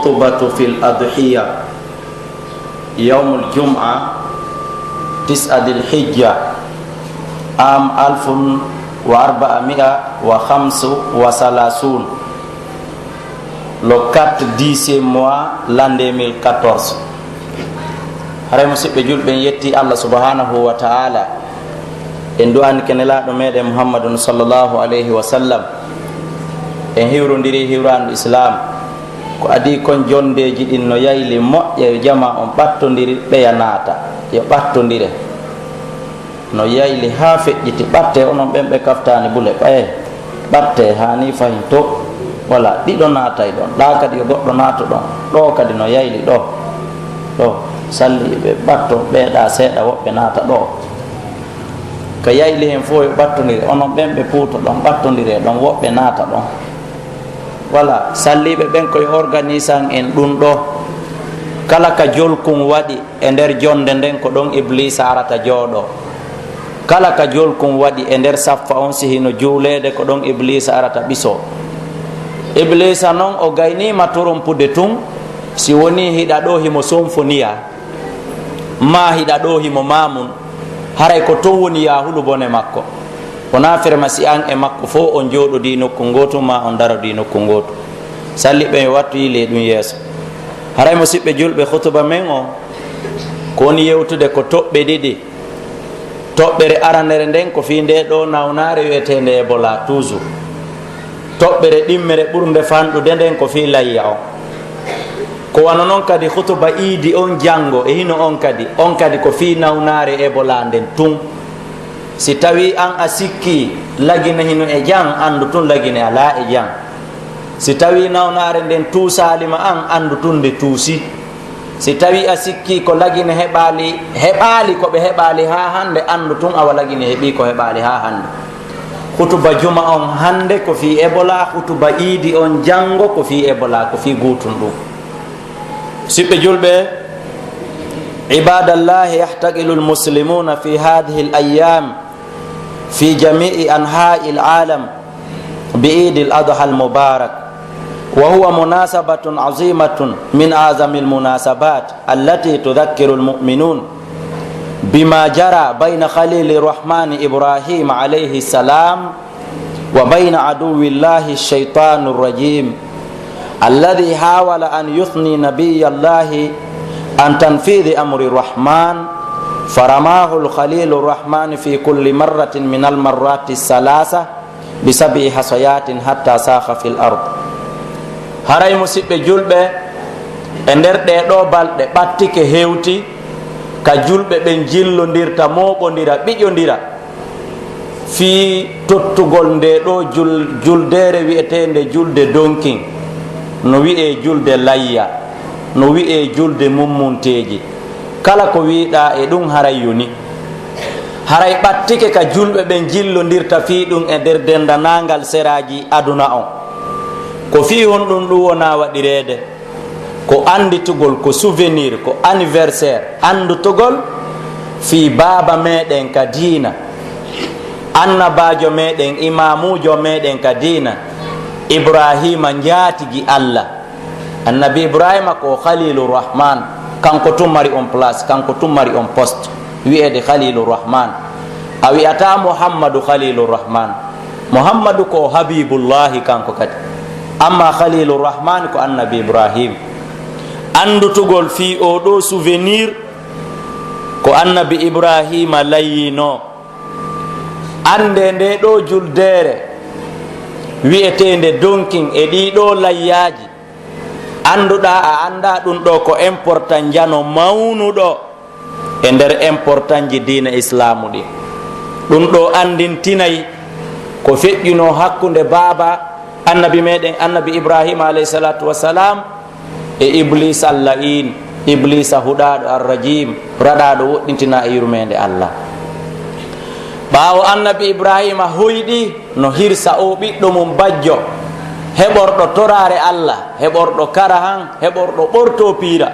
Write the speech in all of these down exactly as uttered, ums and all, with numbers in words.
Khutbatu fil adhiya, yawmul jum'a, tis'a dhil hijja, am alfun wa arba'a mi'a wa khamsu wa thalathun, le quatre dixième mois, l'an deux mille quatorze. Haray, musiɓɓe julɓe, en yetti Allah subhanahu wa ta'ala, en du'anike Nelaaɗo meɗen Muhammadun sallallahu alayhi wa sallam, en hiwrondiri hiwraandu Islam. Ko adii kon, jondeeji ɗin no yayli, moƴƴa yo jamaa on ɓattondir, ɓeya naata, yo ɓattondire. No yayli haa feƴƴiti, ɓattee onon ɓen ɓe kaftaani bule, ɓayee, ɓattee haa nii fahin to. Wala, ɗiɗo naatay ɗon, ɗaa kadi yo goɗɗo naatu ɗon, ɗoo kadi no yayli ɗoo. Ɗoo, salli ɓe ɓatto, ɓeeɗaa seeɗa, woɓɓe naata ɗoo. Ka yayli hen fof yo ɓattondire, onon ɓen ɓe puuto ɗon, ɓattondiree ɗon, woɓɓe naata ɗon. Wala, salliiɓe ɓen ko yo organisan en ɗun ɗoo. Kala ka jolkun waɗi e nder jonde nden, ko ɗon Ibliisa arata jooɗoo. Kala ka jolkun waɗi e nder saffa on, si hino juuleede, ko ɗon Ibliisa arata ɓisoo. Ibliisa non, o gayniima torompude tun, si wonii hiɗa ɗoo himo sonfoniyaa, maa hiɗa ɗoo himo maamun, haray ko ton woni yaahulu bone makko. Wonaa ferma si an e makko fow on jooɗodii nokku ngootu, maa on darodii nokku ngootu. Salli ɓen yo wattu yiilee ɗun yeeso. Haray, musiɓɓe julɓe, khutuba men on, ko woni yewtude ko toɓɓe ɗiɗi. Toɓɓere aranere nden ko fii ndee ɗoo nawnaare wi'eteende Ebola, toujours. Toɓɓere ɗimmere ɓurnde fanɗude nden ko fii layya on. Ko wano non kadi khutuba iidi on janngo e hino on kadi, on kadi ko fii nawnaare Ebola nden tun. Si tawii an a sikkii Lagine hino e jam, anndu tun Lagine alaa e jam. Si tawii nawnaare nden tuusaali ma an, anndu tun nde tuusi. Si tawii a sikkii ko Lagine heɓaali, heɓaali ko ɓe heɓaali haa hannde, anndu tun awa Lagine heɓii ko heɓaali haa hannde. Khutuba juma on hannde ko fii Ebola, khutuba iidi on janngo ko fii Ebola, ko fii guutun ɗun. Siɓɓe julɓe, عباد الله، يحتفل المسلمون في هذه الأيام في جميع أنحاء العالم بعيد الأضحى المبارك، وهو مناسبة عظيمة من أعظم المناسبات التي تذكر المؤمنون بما جرى بين خليل الرحمن إبراهيم عليه السلام وبين عدو الله الشيطان الرجيم الذي حاول أن يثني نبي الله عن تنفيذ أمر الرحمن، فرماه الخليل الرحمن في كل مرة من المرات الثلاثة بسبع حصيات حتى ساخ في الأرض. Haray, musiɓɓe julɓe, e nder ɗee ɗoo balɗe ɓattike hewti ka julɓe ɓen jillondirta, mooɓondira, ɓiƴondira fii tottugol ndee ɗoo jul-, juldeere wi'eteende julde donkin, no wi'ee julde layya, no wi'ee julde mummunteeji. Kala ko wi'uɗaa e ɗun haray yoni. Haray ɓattike ka julɓe ɓen jillondirta fii ɗun e nder dendanaangal seraaji aduna on. Ko fii honɗun ɗun wonaa waɗireede? Ko annditugol, ko souvenir, ko anniversaire, anndutugol fii baaba meɗen ka diina, annabaajo meɗen, imaamuujo meɗen ka diina, Ibraahiima, njaatigi Allah. Annabi Ibraahiima ko Khaliilu Rahmaan, kanko tun mari on place, kanko tun mari on poste, wi'eede Khaliilu Rahmaan. A wi'ataa Muhammadu Khaliilu Rahmaan. Muhammadu ko Habiibullaahi kanko kadi. Ammaa Khaliilu Rahmaan ko Annabi Ibraahiim. Anndutugol fii oo ɗoo souvenir ko Annabi Ibraahiima layyinoo. Anndee ndee ɗoo juldeere wi'eteende donkin e ɗii ɗoo layyaaji. Annduɗaa a anndaa, ɗun ɗoo ko important njano mawnuɗo e nder importantji diina Islaamu ɗin. Ɗun ɗoo anndintinay ko feƴƴunoo hakkunde baaba Annabi meɗen, Annabi Ibraahiima alayhi salaatu wa salaam, e Ibliisa al-la'iin, Ibliisa huɗaaɗo, ar-rajiim, raɗaaɗo woɗɗintinaa e yurmeende Allah. Ɓaawo Annabi Ibraahiima hoyɗi, no hirsa oo ɓiɗɗo mun bajjo, heɓorɗo toraare Allah, heɓorɗo karahan, heɓorɗo ɓortoo piira.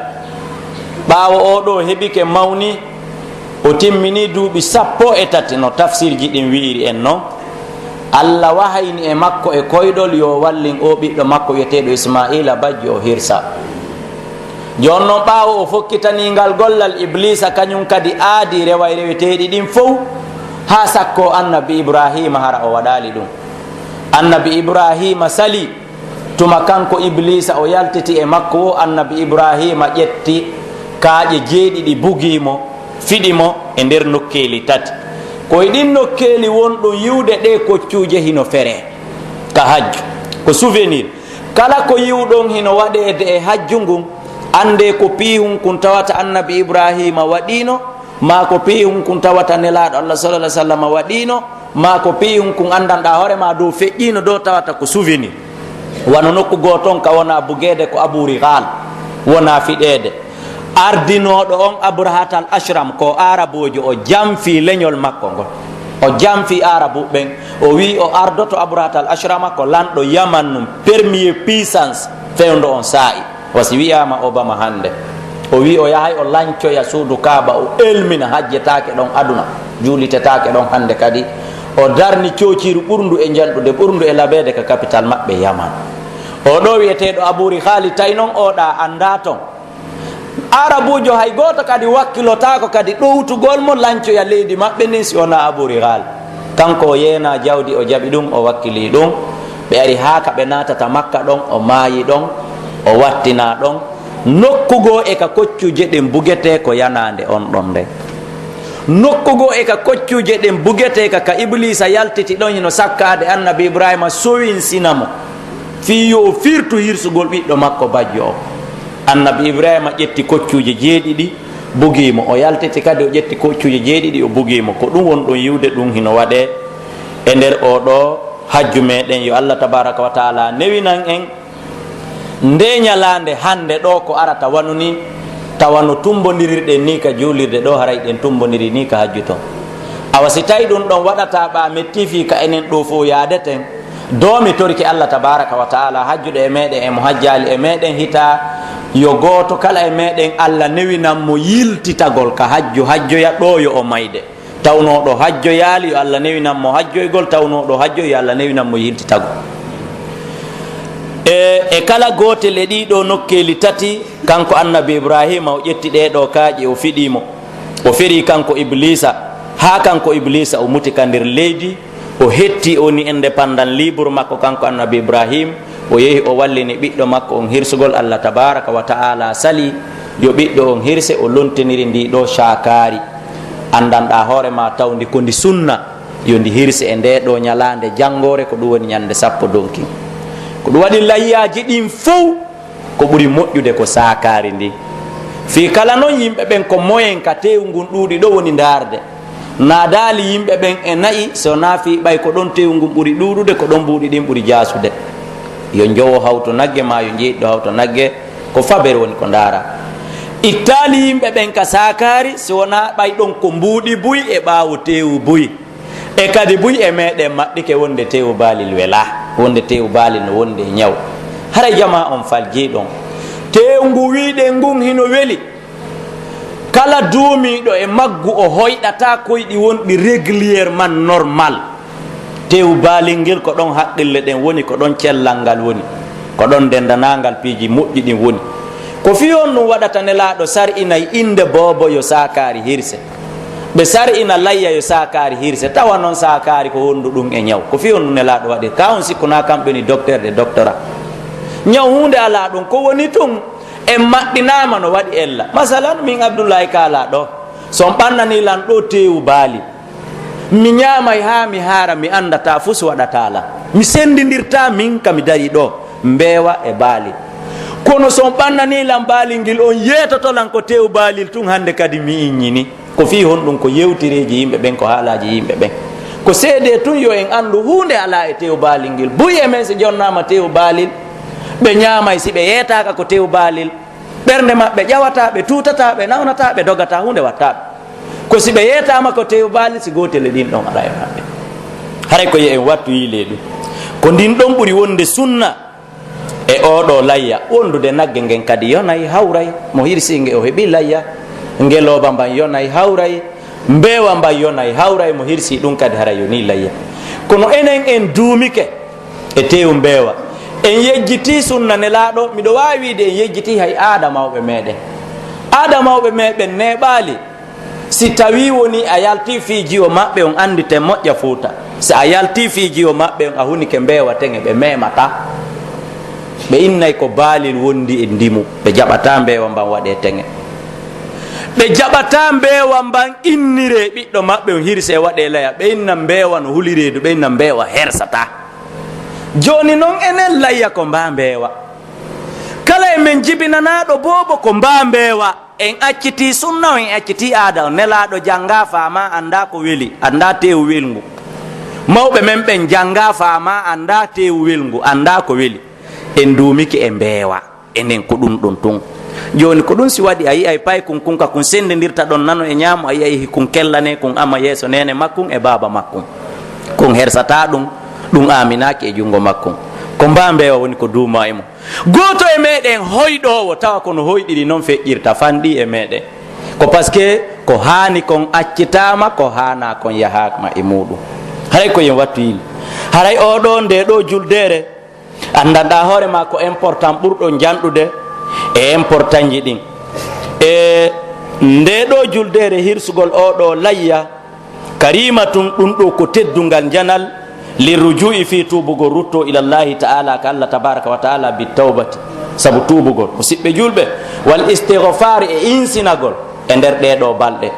Ɓaawo oo ɗoo heɓike mawni, o timmini duuɓi sappo e tati, no tafsirji ɗin wi'iri en non. Allah wahayni e makko e koyɗol yo wallin oo ɓiɗɗo makko wi'eteeɗo Ismaa'iila bajjo o hirsa. Jooni non, ɓaawo o fokkitanii ngal gollal, Ibliisa kañun kadi aadii reway reweteeɗi ɗin fow, haa sakkoo Annabi Ibraahiima, hara o waɗaali ɗun. Annabi Ibraahiima salii, tuma kanko Ibliisa o yaltiti e makko woo, Annabi Ibraahiima ƴetti kaaƴe jeeɗiɗi, bugii mo, fiɗi mo e nder nokkeeli tati. Ko e ɗin nokkeeli wonɗon yi'ude ɗee koccuuje hino feree ka hajju. Ko souvenir. Kala ko yi'uɗon hino waɗeede e hajju ngun, anndee ko piihun kun tawata Annabi Ibraahiima waɗiino, maa ko piihun kun tawata Nelaaɗo Allah, sallallaahu alayhi wa sallam, waɗiino, maa ko piihun kun anndanɗaa hoore maa dow feƴƴiino, dow tawata ko souvenir. Wano nokku goo ton ka wonaa bugeede, ko Abu Rigal, wonaa fiɗeede. Ardinooɗo on, Abrahatal Ashram, ko Aarabuujo, o janfii leñol makko ngol. O janfii Aarabu ɓen. O wi'i o ardoto, Abrahatal Ashrama ko lanɗo Yaman nun, premier puissance fewndo on saa'i. Wa si wi'aama Obama hande. O wi'i o yahay o lancoya suudu Kaaba, o elmina, hajjetaake ɗon aduna, juulitetaake ɗon hande kadi. O darni coociiru ɓurndu e njalɗude, ɓurndu e labeede ka kapital maɓɓe Yaman. Oo ɗoo wi'eteeɗo Abu Rigali, tawi non oo ɗaa anndaa ton. Aarabuujo hay gooto kadi wakkilotaako kadi ɗowtugol mo lancoya leydi maɓɓe ndin si wonaa Abu Rigal. Kanko o yeenaa jawdi, o jaɓi ɗun, o wakkilii ɗun. Ɓe ari haa ka ɓe naatata Makka ɗon, o maayi ɗon, o wattinaa ɗon. Nokku goo e ka koccuuje ɗen bugetee ko yanaande on ɗon nden. Nokku goo e ka koccuuje ɗen bugetee ka, ka Ibliisa yaltiti ɗon hino sakkaade Annabi Ibraahiima, sowinsina mo fii yo o firtu hirsugol ɓiɗɗo makko bajjo on. Annabi Ibraahiima ƴetti koccuuje jeeɗiɗi, bugii mo. O yaltiti kadi, o ƴetti koccuuje jeeɗiɗi, o bugii mo. Ko ɗun wonɗon yi'ude, ɗun hino waɗee e nder oo ɗoo hajju meɗen. Yo Allah tabaaraka wa taala newinan en ndee ñalaande hande ɗoo ko arata wano nii, tawa no tumbondirirɗen nii ka juulirde ɗoo, haray ɗen tumbondirii nii ka hajju ton. Awa si tawi ɗun ɗon waɗataa ɓaa mettii fii ka enen ɗoo fow yaadeten, doo mi torike Allah tabaaraka wa taala, hajjuɗo e meɗen e mo hajjaali e meɗen, hita yo gooto kala e meɗen Allah newinan mo yiltitagol ka hajju, hajjoya ɗoo yo o mayde. Tawnooɗo hajjoyaali, yo Allah newinan mo hajjoygol, tawnooɗo hajjoyi, yo Allah newinan mo yiltitagol. E, e kala gootel e ɗii ɗoo nokkeeli tati, kanko Annabi Ibraahiima, o ƴetti ɗee ɗoo kaaƴe, o fiɗii mo. O ferii kanko Ibliisa, haa kanko Ibliisa o muti ka nder leydi, o hetti, o woni indépendant, libre makko kanko Annabi Ibraahiim, o yehi o wallini ɓiɗɗo makko on hirsugol. Allah tabaaraka wa ta'aalaa salii yo ɓiɗɗo on hirse, o lontiniri ndii ɗoo saakaari. Anndanɗaa hoore maa tawndi ko ndi sunna, yo ndi hirse e ndee ɗoo ñalaande janngoore, ko ɗun woni ñannde sappo donkin. Ko ɗun waɗi layyaaji ɗin fow, ko ɓuri moƴƴude ko saakaari ndin. Fii kala non yimɓe ɓen ko moyen ka teewu ngun ɗuuɗi ɗoo woni ndaarde. Naadaali yimɓe ɓen e na'i, si wonaa fii ɓay ko ɗon teewu ngun ɓuri ɗuuɗude, ko ɗon mbuuɗi ɗin ɓuri jaasude. Yo njowo hawtu nagge, maa yo njeeɗiɗo hawtu nagge, ko fabere woni ko ndaaraa. Ittaali yimɓe ɓen ka saakaari, si wonaa ɓay ɗon ko mbuuɗi buy e ɓaawo teewu buy. E kadi buy e meɗen maɗɗike wonde teewu baalil welaa, wonde teewu baalil no wonde e ñaw. Haray jamaa on faljii ɗon. Teewu ngu wi'ɗen ngun hino weli. Kala duumiiɗo e maggu o hoyɗataa koyɗi wonɗi régulièrement normal. Teewu baalil ngel ko ɗon haqqille ɗen woni, ko ɗon cellal ngal woni, ko ɗon ndenndanaangal piiji moƴƴi ɗin woni. Ko fii honɗun waɗata Nelaaɗo sar'inay innde boobo yo saakaari hirse? Ɓe sar'ina layya yo saakaari hirse, tawa non saakaari ko wonduɗun e ñaw. Ko fii honɗun Nelaaɗo waɗi? Ka on sikkunaa kamɓe woni docteur de doctorat. Ñaw huunde alaa ɗun, ko woni tun en maɗɗinaama no waɗi ella. Masalan, min Abdullaahi kaalaa ɗoo, si on ɓannanii lan ɗoo teewu baalil, mi ñaamay haa mi haara, mi anndataa fus waɗataa lan. Mi senndindirtaa min ka mi darii ɗoo, mbeewa e baalil. Kono si on ɓannanii lan baalil ngil, on yeetoto lan ko teewu baalil tun, hannde kadi mi iññini. Ko fii honɗun? Ko yewtereeji yimɓe ɓen, ko haalaaji yimɓe ɓen. Ko seedee tun yo en anndu huunde alaa e teewu baalil ngil. Buy e men si jonnaama teewu baalil, ɓe ñaamay si ɓe yeetaaka ko teewu baalil. Ɓernde maɓɓe ƴawataa, ɓe tuutataa, ɓe nawnataa, ɓe dogataa, huunde waɗtaa ɓe. Ko si ɓe yeetaama ko teewu baalil, si gootel e ɗin ɗon alaa e maɓɓe. Haray ko yo en wattu yiilee ɗun. Ko ndin ɗon ɓuri wonde sunna. E oo ɗoo layya, wondude nagge ngen kadi yonay, hawray, mo hirsii nge o heɓii layya, ngelooba mban yonay, hawray, mbeewa mban yonay, hawray, mo hirsii ɗun kadi haray yonii layya. Kono enen en duumike e teewu mbeewa, En yejjitii sunna Nelaaɗo, miɗo waawi wi'ude en yejjitii hay aada mawɓe meɗen. Aada mawɓe meɗen neeɓaali. Si tawii wonii a yaltii fii jiwo maɓɓe on, annditen moƴƴa Fuuta. Si a yaltii fii jiwo maɓɓe on, a hunike mbeewa teŋe, ɓe meemataa. Ɓe innay ko baalil wondi e ndimu, ɓe jaɓataa mbeewa mban waɗee teŋe. Ɓe jaɓataa mbeewa mban inniree ɓiɗɗo maɓɓe on, hirsee waɗee laya. Ɓe inna mbeewa no huli reedu, ɓe inna mbeewa hersataa. Jooni non enen layya ko mbaa mbeewa. Kala e men jibinanaaɗo boobo ko mbaa mbeewa. En accitii sunna on, en accitii aada on. Nelaaɗo janngaa faamaa, anndaa ko weli, anndaa teewu welngu. Mawɓe men ɓen janngaa faamaa, anndaa teewu welngu, anndaa ko weli. En duumike e mbeewa. Enen ko ɗun ɗon tun. Jooni ko ɗun si waɗi, a yi'ay paykun kun ka kun senndindirta ɗon nano e ñaamo, a yi'ay hikun kellanee kun ama yeeso neene makkun e baaba makkun. Kun hersataa ɗun, ɗun aaminaaki e junngo makkun. Ko mbaa mbeewa woni ko duumaa e mun. Gooto e meɗen hoyɗoowo tawa ko no hoyɗiri non feƴƴirta, fanɗii e meɗen. Ko parce que ko haani kon accitaama, ko haanaa kon yahaama e muuɗun. Haray ko en wattu yili. Haray oo ɗoo, ndee ɗoo juldeere, anndanɗaa hoore maa ko important ɓurɗo njanɗude e importantji ɗin. E ndee ɗoo juldeere hirsugol oo ɗoo layya, karimatun, ɗun ɗoo ko teddungal njanal, lirruju'i fii tuubugol ruttoo ilallahi ta'ala ka Allah tabaraka wa ta'ala bittawbati, sabu tuubugol. Musiɓɓe julɓe, wal istighfaari e insinagol e nder ɗee ɗoo balɗe.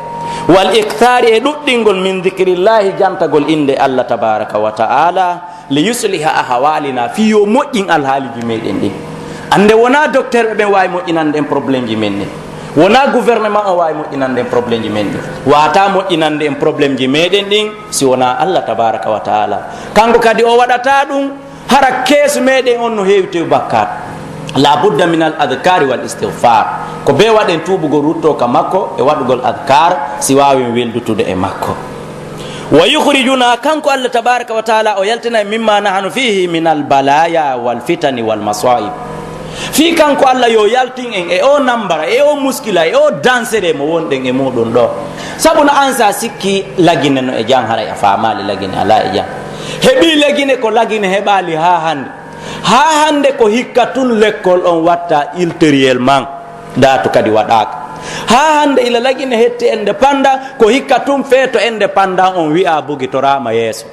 Wal ikthaari e ɗuɗɗingol min dhikrillahi jantagol innde Allah tabaraka wa ta'ala. Li yusliha ahwalina, fii yo moƴƴin alhaaliiji meɗen ɗin. Annde wonaa dokterɓe ɓen waawi moƴƴinande en problémeji men ɗin. Wonaa gouvernement on waawi moƴƴinande en problémeji men ɗin. Waawataa moƴƴinande en problémeji meɗen ɗin si wonaa Allah tabaraka wa ta'ala. Kanko kadi o waɗataa ɗun hara keesu meɗen on no heewi tew bakkaat. La budda min al adhkari wal istighfar. Ko bee waɗen tuubugol ruttoo ka makko e waɗugol adhkar si waawen weldutude e makko. Wa yukhrijuna, kanko Allah tabaraka wa ta'ala o yaltina en mimma nahnu fihi min al balaya wal fitani wal masa'ib. Fii kanko Allah yo yaltin en e o nambara, e o muskila, e o dansere mo wonɗen e muɗum ɗo. Sabu no an sa sikki Lagine no e jam, haray a faamaali Lagine alaa e jam. Heɓi Lagine ko Lagine heɓaali haa hannde. Haa hannde ko hikka tun lekkol on watta ultérieulement. Daatu kadi waɗaaka. Haa hannde ila Lagine hetti indépendant, ko hikka tun feeto indépendant on wi'a bugitoraama yeeso.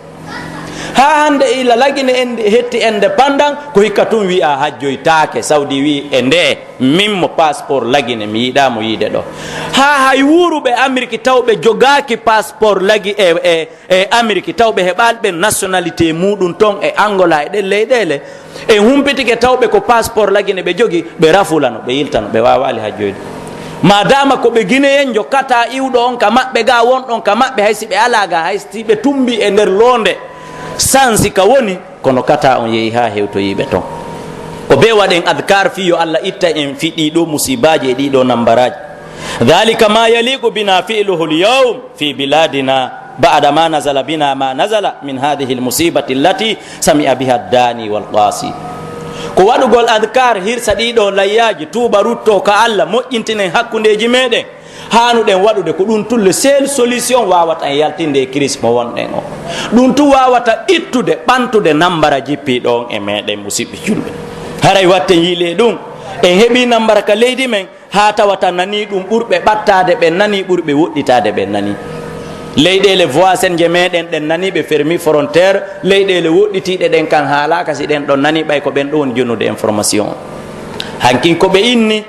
Haa hannde ila Lagine en-, hetti indépendant, ko hikka tun wi'a hajjoytaake. Saudi wi'i e nde, min mo passeport Lagine, mi yiɗaa mo yiide ɗo. Haa hay wuuruɓe Amérique tawɓe jogaaki passeport Lagi-, e, e, e Amérique, taw ɓe heɓaali ɓen nationalité muɗum ton e Angola e ɗen leyɗeele. En humpitike taw ɓe ko passeport Lagine ɓe jogi, ɓe rafulano, ɓe yiltano, ɓe waawaali hajjoyde. Maadaama ko ɓe Gineyen, jokkata iwɗo on ka maɓɓe ga, wonɗon ka maɓɓe, hay si ɓe alaa ga, hay si ɓe tumbi e nder loonde, sansi ka woni, kono kata on yehi haa hewtoyiiɓe ton. Ko bee waɗen adkar fii yo Allah itta en fii ɗiɗo musiibaaji e ɗiɗo nambaraaji. Dhalika ma yaliqu bina fi'luhu al-yawm fi biladina ba'da ma nazala bina ma nazala min hadhihi al-musibati allati sami'a biha ad-dani wal qasi. Ko waɗugol adkar hirsa ɗiɗo layyaaji, tuuba rutto ka Allah, moƴƴintinen hakkundeeji meɗen. Haanuɗen waɗude ko ɗum tun le seul solution waawata en yaltinde e crise mo wonɗen o. Ɗum tun waawata ittude, ɓantude nambara jippiiɗo on e meɗen, musiɓɓe julɓe. Haray watten yiile ɗum, en heɓi nambara ka leydi men, haa tawata nanii ɗum ɓurɓe ɓattaade ɓen nanii, ɓurɓe woɗɗitaade ɓen nanii. Leyɗeele voisin je meɗen ɗen nanii ɓe fermi frontière, leyɗeele woɗɗitiiɗe ɗen kan haalaaka si ɗen ɗon nanii ɓay ko ɓen ɗon woni jonnude information. Hankin ko ɓe inni,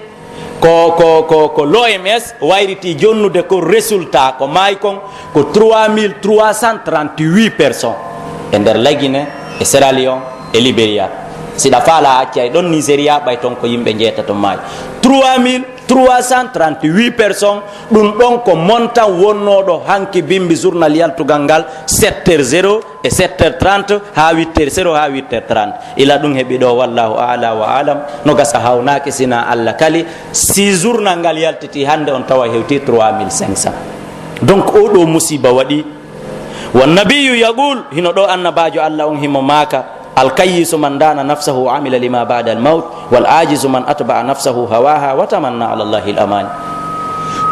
ko, ko, ko, ko l'O M S wayritii jonnude ko résultat ko maayi kon ko trois mille trois cent trente-huit personnes e nder Lagine, e Sierra Leone, e Liberia. Si ɗa faalaa accay ɗon Nigeria ɓay ton ko yimɓe njeetato maayi. Trois mille trois cent trente-huit personnes, ɗum ɗon ko montant wonnooɗo hanki bimbi journal yaltugal ngal sept heures zéro e sept heures trente haa huit heures zéro haa huit heures trente. Ila ɗum heɓi ɗo, wallahu a'la wa a'lam, no gasa hawnaaki sina Allah kali, si journal ngal yaltiti hannde on tawa hewti trois mille cinq cents. Donc oo ɗoo musiba waɗi. Wa nabiyyu yaqul, hino ɗo annabaajo Allah on himo maaka, al kayyisu man dana nafsahu wa amila lima ba'da al maut, wal ajizu man atba'a nafsahu hawaha wa tamanna ala Allahi al amani.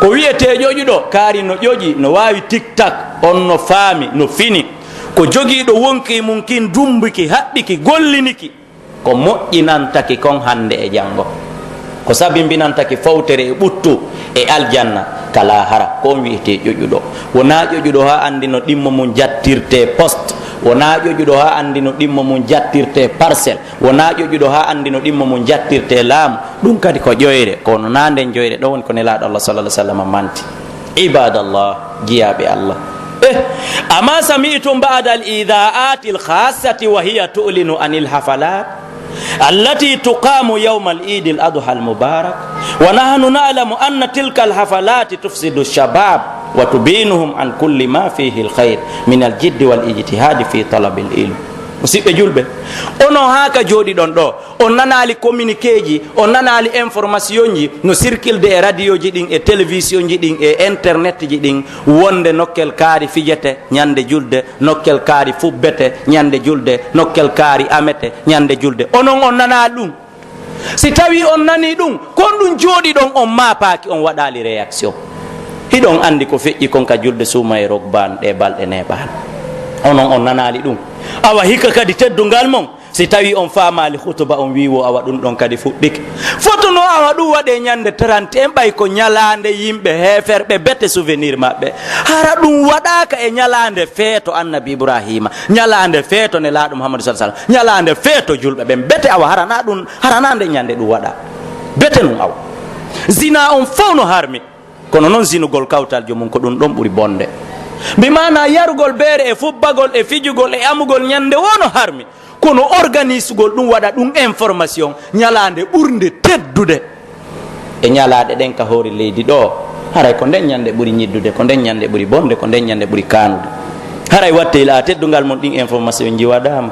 Ko wi'etee ƴoƴuɗo, kaari no ƴoƴi, no waawi tik tak, on no faami, no fini. Ko jogiiɗo wonki mun kin, dumbuki, haɓɓiki, golliniki. Ko moƴƴinantaki kon hannde e janngo. Ko sabimbinantaki fowtere e ɓuttu e aljanna ka laahara. Ko on wi'etee ƴoƴuɗo. Wonaa ƴoƴuɗo haa anndi no ɗimmo mun jattirtee poste. Wonaa ƴoƴuɗo haa anndi no ɗimmo mun jattirtee parcelle. Wonaa ƴoƴuɗo haa anndi no ɗimmo mun jattirtee laamu. Ɗum kadi ko ƴoyre. Kono naa nden ƴoyre ɗon woni ko Nelaaɗo Allah sallallahu alaihi wasallam manti. Ibadallah, jiyaaɓe Allah. Eh, أما سمعتم بعض الإذاعات الخاصة وهي تعلن عن الحفلات التي تقام يوم العيد الأضحى المبارك، ونحن نعلم أن تلك الحفلات تفسد الشباب وتبعدهم عن كل ما فيه الخير من الجد والاجتهاد في طلب العلم. Musidɓe julɓe, onon haa ka jooɗiɗon ɗoo, on nanaali communiquéji, on nanaali informationji no circulde e radioji ɗin, e télévisionji ɗin, e internetji ɗin, wonde nokkel kaari fijete ñande julde, nokkel kaari fubbete ñande julde, nokkel kaari amete ñande julde. Onon on nanaali ɗum? Si tawii on nanii ɗum, kon ɗum jooɗiɗon on maapaaki, on waɗaali réaction. Hiɗon anndi ko feƴƴi kon ka julde suuma e Rogbaan ɗee balɗe neeɓaani. Onon on nanaali ɗum? Awa hikka kadi teddungal mon, si tawii on faamaali hutuba on wii wo awa ɗum ɗon kadi fuɗɗike. Fotuno awa ɗum waɗee ñande trente en ɓay ko ñalaande yimɓe heeferɓe bete souvenir maɓɓe. Hara ɗum waɗaaka e ñalaande feeto Annabi Ibraahiima, ñalaande feeto Nelaaɗo Muhammadu sallallahu alaihi wasallam, ñalaande feeto julɓe ɓen. Bete awa hara naa ɗum, hara naa nde ñande ɗum waɗaa. Bete nun awa. Zinaa on fow no harmi. Kono non zinugol kawtal jomum ko ɗum ɗon ɓuri bonde. Bi maanaa yarugol beere e fubbagol e fijugol e amugol ñande woo no harmi. Kono organisugol ɗum waɗa ɗum information ñalaande ɓurnde teddude e ñalaaɗe ɗen ka hoore leydi ɗoo, haray ko nden ñande ɓuri ñiddude, ko nden ñande ɓuri bonde, ko nden ñande ɓuri kaanude. Haray watte ila teddungal mon ɗin information ji waɗaama.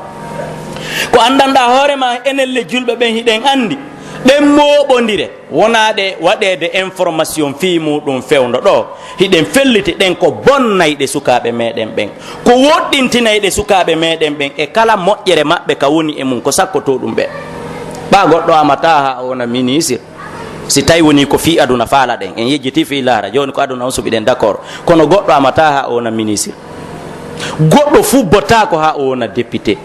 Ko anndanɗaa hoore maa enen le julɓe ɓen hiɗen anndi, ɗen mooɓondire. Wonaa ɗe waɗeede information fii muuɗum fewndo ɗoo, hiɗen felliti ɗen ko bonnayɗe sukaaɓe meɗen ɓen, ko woɗɗintinayɗe sukaaɓe meɗen ɓen e kala moƴƴere maɓɓe ka woni e mum, ko sakkotoo ɗum ɓe. Ɓaa goɗɗo amataa haa o wona ministre, si tawi woni ko fii aduna faalaɗen, en yejjitii fii laara, jooni ko aduna on suɓiɗen, d'accord, kono goɗɗo amataa haa o wona ministre. Goɗɗo fubbotaako haa o wona député.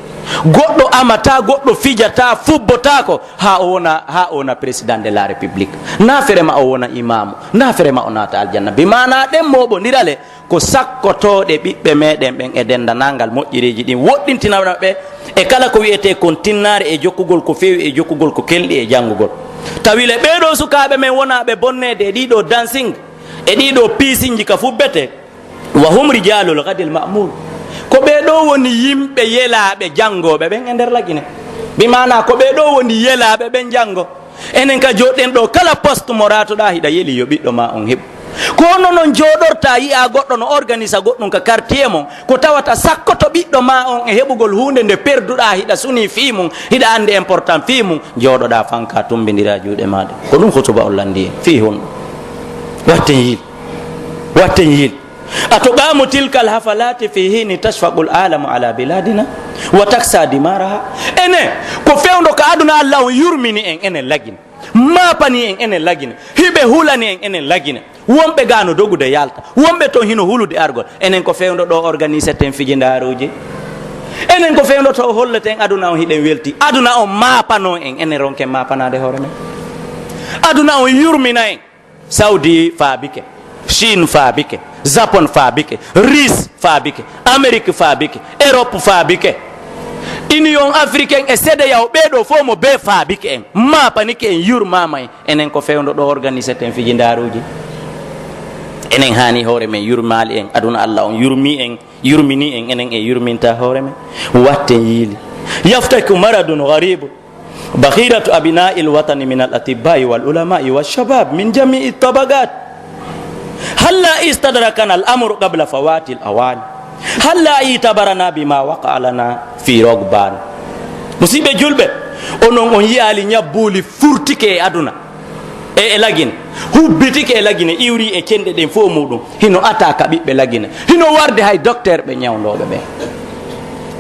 Goɗɗo amataa, goɗɗo fijataa, fubbotaako haa o wona, haa o wona président de la République. Naa fere ma o wona imaamu, naa fere ma o naata aljanna. Bi maanaa ɗen mooɓondira le ko sakkotooɗe ɓiɓɓe meɗen ɓen e denndanangal moƴƴereeji ɗin, woɗɗintinana ɓe e kala ko wi'etee kon tinnaare e jokkugol ko feewi e jokkugol ko kelɗi e janngugol. Tawi le ɓee ɗoo sukaaɓe men wonaaɓe bonneede e ɗii ɗoo dancing e ɗii ɗoo piisinji ka fubbetee. Wa hum rijalul ghadil ma'mur. Ko ɓee ɗoo woni yimɓe yelaaɓe janngooɓe ɓen e nder Lagine. Bi maanaa ko ɓee ɗoo woni yelaaɓe ɓen janngo. Enen ka jooɗɗen ɗoo, kala poste mo raatoɗaa hiɗa yeli yo ɓiɗɗo maa on heɓu. Ko hono non jooɗortaa yi'aa goɗɗo no organisa goɗɗum ka quartier mon, ko tawata sakkoto ɓiɗɗo maa on e heɓugol huunde nde perduɗaa hiɗa sunii fii mum, hiɗa anndi important fii mum, jooɗoɗaa fankaa tumbindiraa juuɗe maa ɗen. Ko ɗum hutuba on lanndii en. Fii honɗum? Watten yiil. Watten yiil. أتقام تلك الحفلات في حين تشفق العالم على بلادنا وتكسى دمارها؟ Enen, ko fewndo ka aduna Alla on yurmini en, enen Lagine. Maapani en, enen Lagine. Hiɓe hulani en, enen Lagine. Wonɓe gaa no dogude yalta. Wonɓe ton hino hulude argol. Enen ko fewndo ɗoo organiseten fijindaaruuji. Enen ko fewndo to holleten aduna on hiɗen welti. Aduna on maapano en, enen ronken maapanaade hoore men. Aduna on yurmina en. Saudi faabike, Chine faabike, Japon faabike, Russe faabike, Amérique faabike, Europe faabike, Union africaine e CEDEAO, ɓee ɗoo fow mo bee faabike en, maapanike en, yurmaama en. Enen ko fewndo ɗoo organiseten fijindaaruuji. Enen haani hoore men yurmaali en, aduna Alla on yurmii en, yurminii en, enen en yurmintaa hoore men. Watten yiili. يفتك مرض غريب بحيرة أبناء الوطن من الأطباء والعلماء والشباب من جميع الطبقات. هلا استدركنا الأمر قبل فوات الأوان؟ هلا اعتبرنا بما وقع لنا في رغبان؟ Musiɓɓe julɓe, onon on yi'aali ñabbuuli furtike e aduna. E, e Lagine. Hubbitike e Lagine, iwri e cenɗe ɗen fow muuɗum. Hino ata ka ɓiɓɓe Lagine. Hino warde hay docteur ɓe ñawndooɓe ɓen.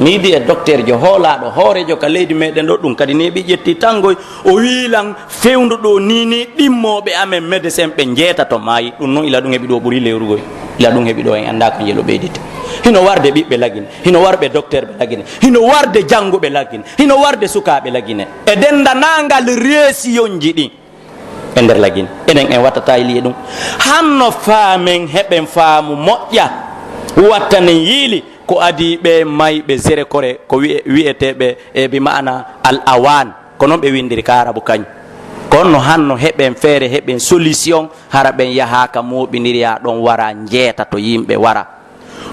Mi yiɗi e docteur jo hoolaaɗo, hooreejo ka leydi meɗen ɗo, ɗum kadi neeɓi ƴetti tanngoy. O wi'i lan, fewndo ɗo nii nii ɗimmooɓe amen médecin ɓe njeetato maayi. Ɗum non ila ɗum heɓi ɗo ɓuri lewrugol. Ila ɗum heɓi ɗo, en anndaa ko njelo ɓeyditi. Hino warde ɓiɓɓe Lagine, hino warɓe dokterɓe Lagine, hino warde jannguɓe Lagine, hino warde sukaaɓe Lagine. E denndaangal reesiyonji ɗin e nder Lagine. Enen en wattataa yili e ɗum. Hanno faamen, heɓen faamu moƴƴa, wattanen yiili ko adii ɓe mayɓe Zerekore, ko wi'e-, wi'eteeɓe e bi ma'ana al awan. Ko non ɓe windiri ka Arabu kañ. Kono hanno heɓen feere, heɓen solution, hara ɓen yahaaka mooɓiniri ya ɗon wara njeeta to yimɓe wara.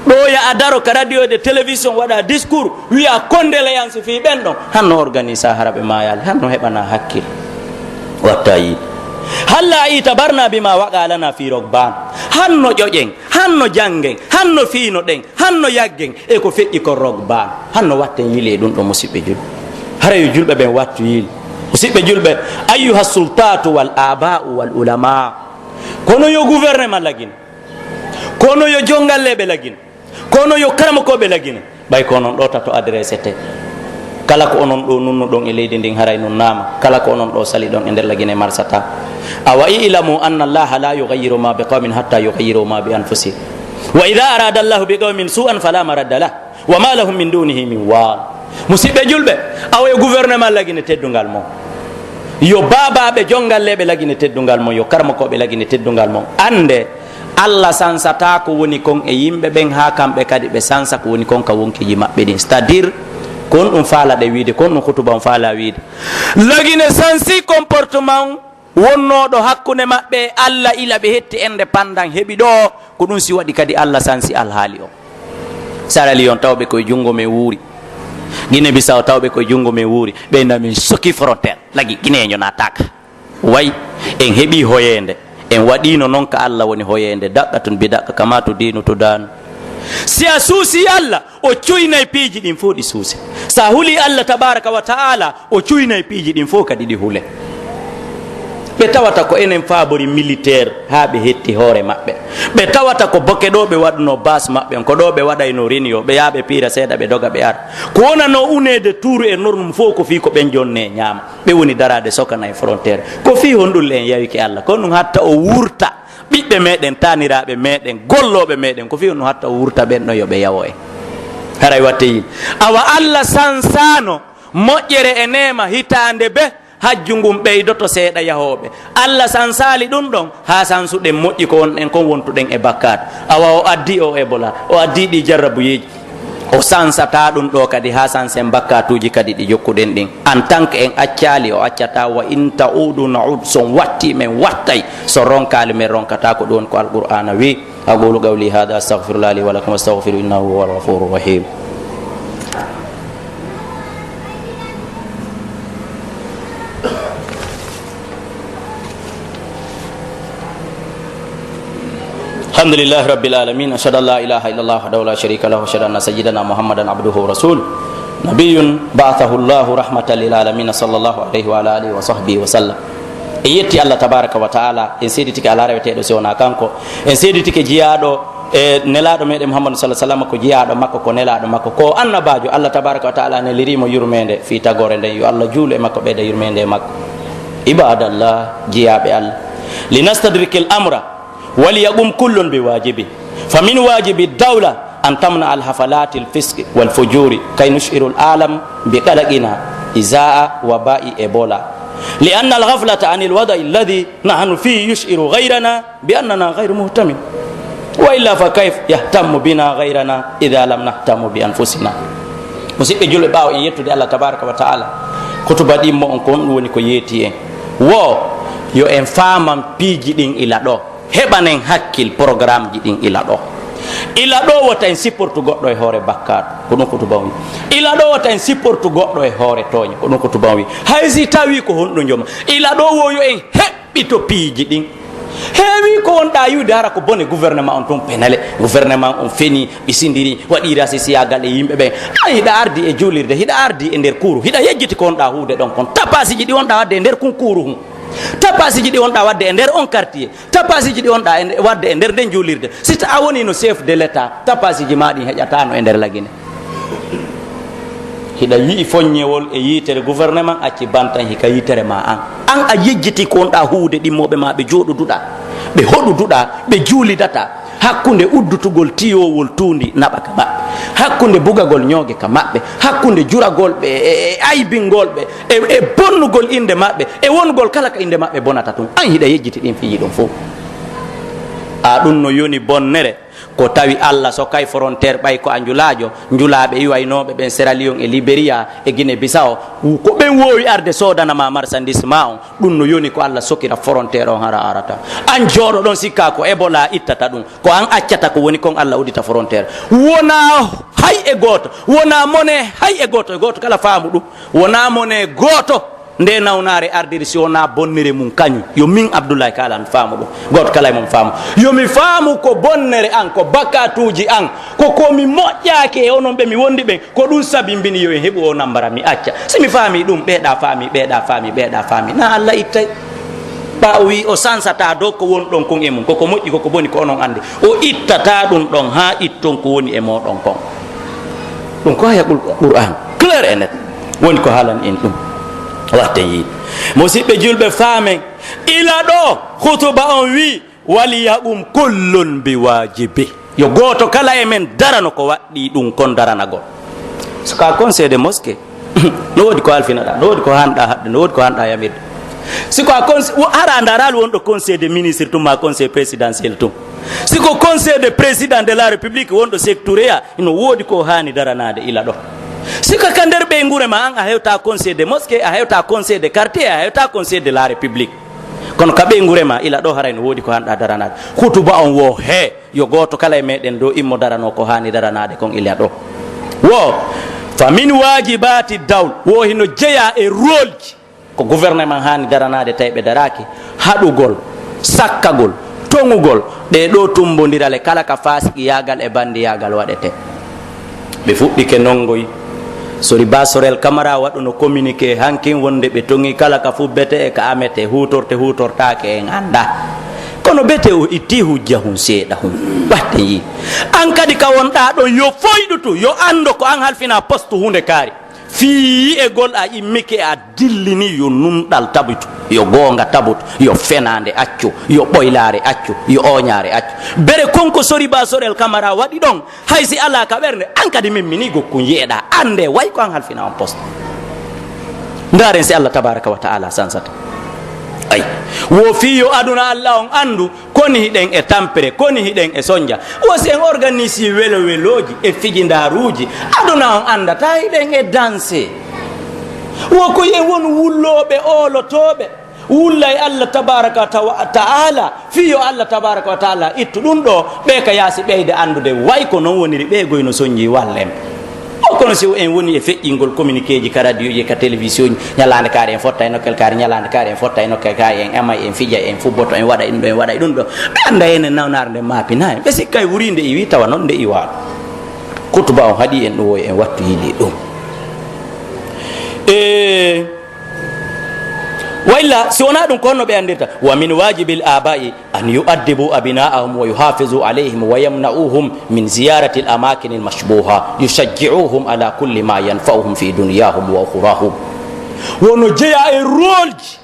Ɗo ya a daro ka radio e télévision waɗa discours, wi'a condoléances fii ɓen ɗon. Hanno organisa hara ɓe maayaali, hanno heɓana hakkil. Watta yi. Halla ita barna bima waqa lana fi Rogban. Hanno ƴoƴen, hanno janngen, hanno fiino ɗen, hanno yaggen, e ko feƴƴi kon Rogban. Hanno watten yili e ɗum ɗo, musiɓɓe julɓe. Hara yo julɓe ɓen wattu yili. Musiɓɓe julɓe, ayyuha sultatu wal aba'u wal ulama. Kono yo gouvernement Lagine. Kono yo jongalleeɓe Lagine. Kono yo karamokooɓe Lagine. Ɓay ko onon ɗo tato adresse te. Kala ko onon ɗo nunnuɗon e leydi ndin haray nunnaama. Kala ko onon ɗo saliɗon e nder Lagine marsata. Awa i'lamu anna Allaha la yughayyiru ma bi qawmin hatta yughayyiru ma bi anfusihim. Wa idha arada Allahu bi qawmin su'an fala maradda lah. Wa ma lahum min dunihi min wal. Musiɓɓe julɓe, awa yo gouvernement Lagine teddungal mon. Yo baabaaɓe jongalleeɓe Lagine teddungal mon, yo karamokooɓe Lagine teddungal mon. Annde, Allah sansataa ko woni kon e yimɓe ɓen, haa kamɓe kadi ɓe sansa ko woni kon ka wonkiiji maɓɓe ɗin. C'est-à-dire, ko on ɗum faalaɗe wiide, ko on ɗum hutuba on faala wiide. Lagine sansi comportement wonnooɗo hakkunde maɓɓe e Allah ila ɓe hetti indépendance heɓi ɗo, ko ɗum si waɗi kadi Allah sansi alhaali on. Sierra Leone tawɓe koye junngo men wuuri. Guinée Bissau tawɓe koye junngo men wuuri. Ɓe na min soki frontière. Lagi Guinéen yo naataaka. Way, en heɓii hoyeende. En waɗiino non ka Allah woni hoyeende. Daqqatun bi daqqa kama tudinu tudanu. Si a suusi Allah, o cuynay piiji ɗin fof ɗi suuse. Sa huli Allah tabaraka wa ta'ala, o cuynay piiji ɗin fof kadi ɗi hule. Ɓe tawata ko enen faabori militaire haa ɓe hetti hoore maɓɓe. Ɓe tawata ko boke ɗo ɓe waɗuno base maɓɓe on, ko ɗo ɓe waɗayno réunion, ɓe yaha ɓe piira seeɗa, ɓe doga, ɓe ara. Ko wonano uneede tuuru e nornu fof ko fii ko ɓen jonne ñaama. Ɓe woni daraade sokana e frontière. Ko fii honɗun le en yawike Allah? Ko ɗun hatta o wurta. Ɓiɓɓe meɗen, taaniraaɓe meɗen, gollooɓe meɗen, ko fii on no hatta o wurta ɓen ɗon yo ɓe yawo en. Haray watte yiin. Awa Allah sansaano moƴƴere e neema hitaande be hajju ngun ɓeydoto seeɗa yahooɓe. Allah sansaali ɗun ɗon haa sansuɗen moƴƴi ko wonɗen kon wontuɗen e bakkaatu. Awa o addi o Ebola, o addi ɗi jarrabuyeeji. O sansataa ɗun ɗoo kadi haa sansen bakkaatuuji kadi ɗi jokkuɗen ɗin. En tant que en accaali, o accataa. Wa in ta'udu na'ud, so on wattii, men wattay. So ronkaali, men ronkataa. Ko ɗun woni ko Alqur'aana wi'i. أقول قولي هذا، أستغفر الله لي ولكم، واستغفروه إنه هو الغفور الرحيم. الحمد لله رب العالمين. أشهد أن لا إله إلا الله وحده لا شريك له، وأشهد أن سيدنا محمدا عبده ورسوله، نبي بعثه الله رحمة للعالمين، صلى الله عليه وعلى آله وصحبه وسلم. En yetti Allah tabaraka wa ta'ala, en seeditike alaa reweteeɗo si wonaa kanko, en seeditike jiyaaɗo e nelaaɗo meɗen Muhammadu sallallahu alaihi wasallam ko jiyaaɗo makko, ko nelaaɗo makko, ko annabaajo. Allah tabaraka wa ta'ala neliri mo yurmeende fii tagoore nden. Yo Allah juulu e makko, ɓeyda yurmeende e makko. Ibadallah, jiyaaɓe Allah. Linastadrikil amra, waliyaqum kullun bi wajibi. Fa min wajibi dawla an tamna al hafalati al fisqi wal fujuri kay nush'iru al alam bi qalaqina izaa waba'i Ebola. Li anna al ghaflata anil wada'i alladhi nahnu fihi yush'iru ghayrana bi annana ghayru muhtamin. Wa illa fa kayf yahtammu bina ghayrana idha lam nahtammu bi anfusina. Musiɓɓe julɓe, ɓaawo en yettude Allah tabaraka wa ta'ala, kutuba ɗimmo on ko honɗum woni ko yeeti en? Wo yo en faaman piiji ɗin ila ɗo. Heɓanen hakkil programmeji ɗin ila ɗo. Ila ɗo wota en sipportu goɗɗo e hoore bakkaatu. Ko ɗum kutuba on wi. Ila ɗo wota en sipportu goɗɗo e hoore tooñe. Ko ɗum kutuba on wi. Hay si tawi ko honɗo joma. Ila ɗo wo yo en heɓɓito piiji ɗin. Heewi ko wonɗaa yi'ude hara ko bone gouvernement on tun penale. Gouvernement on feni, ɓisindiri, waɗi rasisiyagal e yimɓe ɓen. Ay, hiɗa ardi e juulirde, hiɗa ardi e nder kuuru, hiɗa yejjiti ko wonɗaa huude ɗon kon. Tapasiji ɗi wonɗaa waɗde e nder kun kuuru hun. Tapasiji ɗi wonɗaa waɗde e nder on quartier. Tapasiji ɗi wonɗaa e nde-, waɗde e nder nden juulirde. Si ta a woni no chef de l'État, tapasiji maa ɗin heƴataano e nder Lagine. Hiɗa yi'i foññewol e yiitere gouvernement, acci bantan hika yiitere maa an. An a yejjiti ko wonɗaa huude ɗimmooɓe maa ɓe jooɗuduɗaa, ɓe hoɗuduɗaa, ɓe juulidataa. Hakkunde uddutugol tiyoowol tuundi naɓa ka maɓɓe, hakkunde bugagol ñooge ka maɓɓe, hakkunde juragol ɓe e, e aybingol ɓe e, e bonnugol innde maɓɓe e wonugol kala ka innde maɓɓe bonata tun. An hiɗa yejjiti ɗin fiji ɗon fow. A ɗun no yoni bonnere ko tawi Alla sokay foronteer ɓay ko a njulaajo, njulaaɓe iwaynooɓe ɓen Sierra Leone e Liberia e Guinée Bissau, ko ɓen woowi arde soodana ma marsandis ma on. Ɗun no yoni ko Alla sokira foronteer on hara arata. An jooɗo ɗon sikkaa ko Ebola ittata ɗun. Ko an accata ko woni kon Alla udita foronteer. Wonaa hay e gooto. Wonaa mone hay e gooto. E gooto kala faamu ɗun. Wonaa mone gooto nde nawnaare ardiri si wonaa bonnere mun kañun. Yo min Abdullahi Kaala mi faamu ɗun. Gooto kala e mon faamu. Yo mi faamu ko bonnere an, ko bakkaatuuji an, ko ko mi moƴƴaaki e onon ɓe mi wondi ɓen. Ko ɗun sabimbini yo en heɓu oo nambara, mi acca. Si mi faamii ɗun, ɓeeɗaa faamii, ɓeeɗaa faamii, ɓeeɗaa faamii. Naa Alla ittay? Ɓaa o wi'i o sansataa dow ko woni ɗon kon e mun. Ko ko moƴƴi, ko ko boni, ko onon anndi. O ittataa ɗun ɗon haa itton ko woni e mooɗon kon. Ɗun ko aya Qur-, Qur'aan. Clair et net. Woni ko haalani en ɗun. Watten yiide. Musiɓɓe julɓe, faamen. Ila ɗoo, hutuba on wi'i, "Waliyaqum kullun bi waajibi." Yo gooto kala e men darano ko waɗɗii ɗun kon daranagol. Si ko a conseil de mosquée, no woodi ko halfinaɗaa, no woodi ko hanɗaa haɗde, no woodi ko hanɗaa yamirde. Si ko a conse-, wo-, hara a ndaraali wonɗo conseil de ministre tun maa conseil présidentiel tun. Si ko conseil de président de la république wonɗo sectoria, hino woodi ko haani daranaade ila ɗoo. Si ko ka nder ɓeynguure maa an, a hewtaa conseil de mosquée, a hewtaa conseil de quartier, a hewtaa conseil de la république. Kono ka ɓeynguure maa, ila ɗoo haray no woodi ko hanɗaa daranaade. Hutuba on wo hee, yo gooto kala e meɗen ɗoo immo daranoo ko haani daranaade kon ila ɗoo. Wo, fa min waajibaati dawl, wo hino jeyaa e rôleji ko gouvernement haani daranaade tawi ɓe daraaki, haɗugol, sakkagol, toŋugol, ɗee ɗoo tumbondiral e kala ka faasiqiyaagal e banndiyaagal waɗetee. Ɓe fuɗɗike nonngoy. Sori Ba Sorel Kamara waɗuno communiqué hankin wonde ɓe toŋi kala ka fubbetee e ka ametee, huutorte huutortaake en anndaa. Kono bete o itti hujja hun seeɗa hun. Watten yii. An kadi ka wonɗaa ɗon yo foyɗutu, yo anndo ko an halfinaa poste hunde kaari. Fii yi'egol a immike a dillini yo nunɗal tabitu, yo goonga tabitu, yo fenaande accu, yo ɓoylaare accu, yo ooñaare accu. Bere kon ko Sori Ba Sorel Kamara waɗi ɗon, hay si alaa ka ɓernde, an kadi min mini gokkun yi'eɗaa, annde way ko an halfina on poste. Ndaaren si Allah tabaraka wa ta'ala sansata. Ay, wo fii yo aduna Allah on anndu, koni hiɗen e tampere, koni hiɗen e sonja. Wo si en organisi welo-welooji e fijindaaruuji, aduna on anndata hiɗen e danse. Wo ko en wonu wullooɓe, oolotooɓe. Wullay Allah tabaraka wa tawa-, ta'ala, fii yo Allah tabaraka wa ta'ala ittu ɗun ɗoo, ɓe ka yaasi ɓeyde anndude, way ko non woniri ɓe goy no sonji wallen. O kono si en woni e feƴƴingol communiquéji ka radioji e ka télévision, ñalaande kaari en fotta e nokkel kaari, ñalaande kaari en fotta e nokkel kaari, en amay, en fijay, en fubboto, en waɗay ɗun ɗoo, en waɗay ɗun ɗoo. Ɓe annda enen nawnaare nden maapinaa en. Ɓe sikka e wuriinde iwi tawa non nde iwaa. Kutuba on haɗi en ɗun woy en wattu yili ɗun. E Wa illa, si wonaa ɗun, ko honno ɓe anndirta? Wa min waajibil aaba'i an yu'addibu abna'ahum wa yuhafizu alayhim wa yamna'uhum min ziyaratil amakinil mashbuha, yushajji'uhum ala kulli ma yanfa'uhum fi dunyahum wa ukhrahum. Wono jeya e rôleji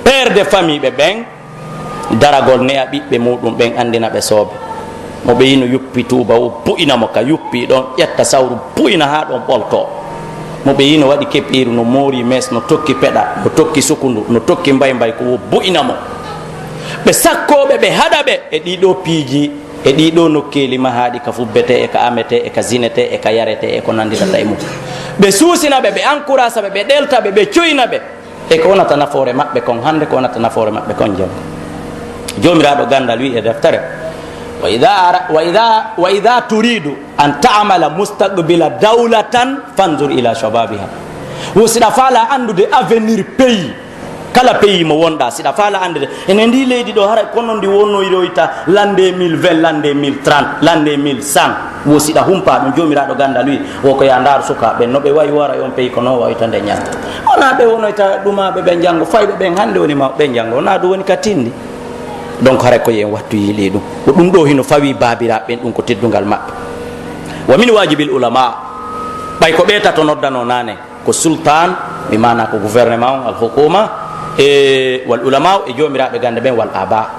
père de famille ɓe ɓen, daragol ne'a ɓiɓɓe muɗum ɓen, anndina ɓe soobe. Mo ɓe yino yuppi tuuba, wo bu'ina mo ka yuppi ɗon, ƴetta sawru bu'ina haa ɗon ɓolto. Mo ɓe yino waɗi kepiiru, no moori mes, no tokki peɗa, no tokki sukundu, no tokki mbaymbayku, wo bu'ina mo. Ɓe sakkoo ɓe, ɓe haɗa ɓe e ɗii ɗoo piiji, e ɗii ɗoo nokkeeli mahaaɗi ka fubbetee, e ka ametee, e ka zinetee, e ka yaretee, e ko nannditata e mum. Ɓe suusina ɓe, ɓe ankuraasa ɓe, ɓe ɗelta ɓe, ɓe cuyna ɓe. E ko wonata nafoore maɓɓe kon hannde, ko wonata nafoore maɓɓe kon janngo. Joomiraaɗo ganndal wi'i e deftere, "Wa idha ara-, wa idha, wa idha turidu an ta'mala mustaqbila dawlatan fanzur ila shababiha." Wo si ɗa faalaa anndude avenir pays, kala pays mo wonɗaa, si ɗa faalaa anndude, ene ndii leydi ɗoo, hara kono ndi wonoyroyta l'an deux mille vingt, l'an deux mille trente, l'an deux mille cent. Wo si ɗa humpaa ɗun, Joomiraaɗo ganndal wi'i, wo ko yaa ndaaru sukaaɓe ɓen, no ɓe wayi wara e on pays, ko non wayta nde ñande. Wonaa ɓe wonoyta ɗumaaɓe ɓen janngo, fayɓe ɓen hannde woni mawɓe ɓen janngo, wonaa ɗun woni ka tinndi. Donc, haray ko yo en wattu yiilii ɗun. Ko ɗun ɗoo hino fawii baabiraaɓe ɓen, ɗun ko teddungal maɓɓe. Wa min waajibil ulamaa, ɓay ko ɓee tato noddanoo naane, ko sultaan, bi maanaa ko gouvernement on, al hukuma, e wal ulama, e joomiraaɓe gannde ɓen, wal aba.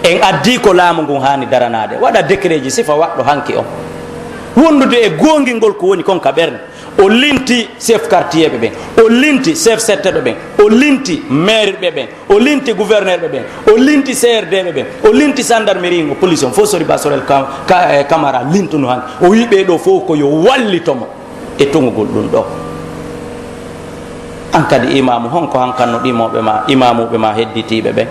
En addii ko laamu ngun haani daranaade, waɗa décretji sifa waɗɗo hanki on, wondude e goongingol ko woni kon ka ɓernde. O linti chef quartierɓe ɓen, o linti chef setteɗo ɓen, o linti mairɓe ɓen, o linti gouverneurɓe ɓen, o linti C R D ɓe ɓen, o linti gendarmerie, o police on fof, Soriba Sorel Ka-, Ka-, eh, Camara lintuno hanki. O wi'i ɓee ɗoo fof ko yo wallito mo e toŋugol ɗun ɗoo. An kadi imaamu, honko hankanno ɗimooɓe ma, imaamuuɓe ma hedditiiɓe ɓen?